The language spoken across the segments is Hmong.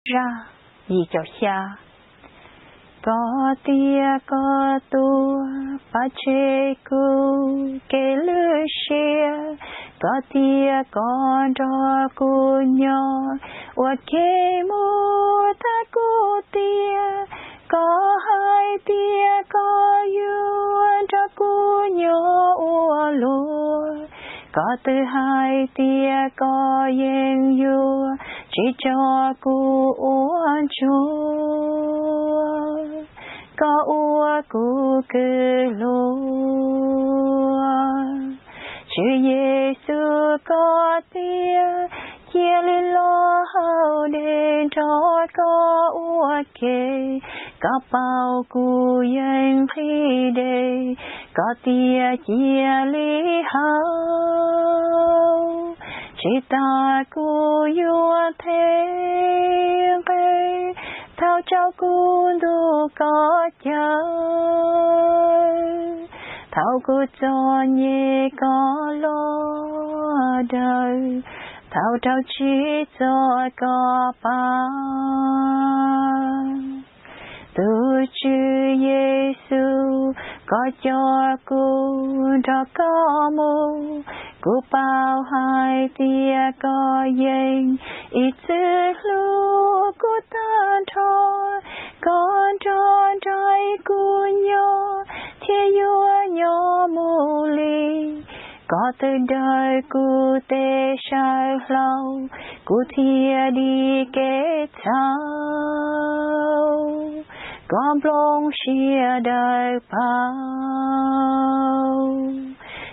zaj yim caum xya. Koj tias koj tuaj pab tseg kuv kev lwj siab, koj tias koj nrog kuv nyob ua ke mus tag kuv tiam, koj hais tias koj yuav nrog kuv nyob ua luaj, koj twb hais tias koj yeej yuav tsis tso kuv ua ntsuag, koj ua kuv kws hluas. Tswv Yexus koj tias cia li los hauv dej nrog koj ua ke, koj paub kuv yeej nqhis dej, koj tias cia li hauv, tsis tas kuv yuav them nqe, thaum tsaus kuv ntuj koj caw, thaum kuv txom nyem koj los daws, thaum raug tsim txom koj pab. Tus Tswv Yexus, koj coj kuv nrog koj mus, kuv paub hais tias koj yeej ib txwm hlub kuv tag nrho, koj nrog nraim kuv nyob thiab yuav nyob mus li, koj twb daws kuv tej saw hlau, kuv thiaj dim kev txhaum, koj nplooj siab daws paub.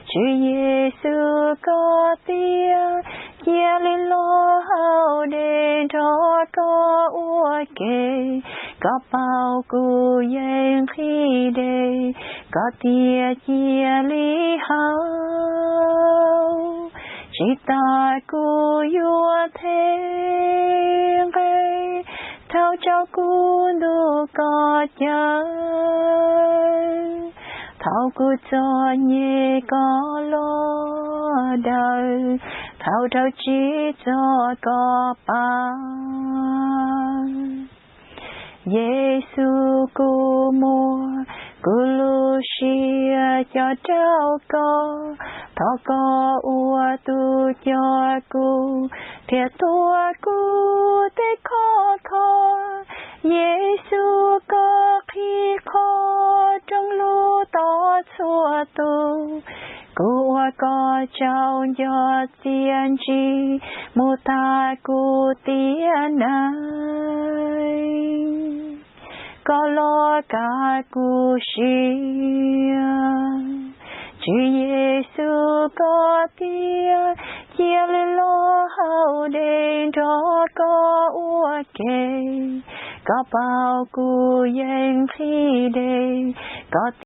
Tswv Yexus koj tias cia li los hauv dej nrog koj ua ke, koj paub kuv yeej nqhis dej, koj tias cia li hauv, tsis tas kuv yuav them nqe, thaum tsaus kuv ntuj koj caw, thaum kuv txom nyem koj los daws, thaum raug tsim txom koj pab. Yexus kuv muab kuv lub siab coj rau koj, thov koj ua tus coj kuv thiab tuav kuv tej khov kho. Yexus koj qhib qhov rooj lub tod txhua tus, kuv ua koj tsaug ncoj txiaj ntsig mus tag kuv tiam neej, koj los kav kuv siab. Tswv Yexus koj tias cia li los hauv dej nrog koj ua ke, koj paub kuv yeej nqhis dej, koj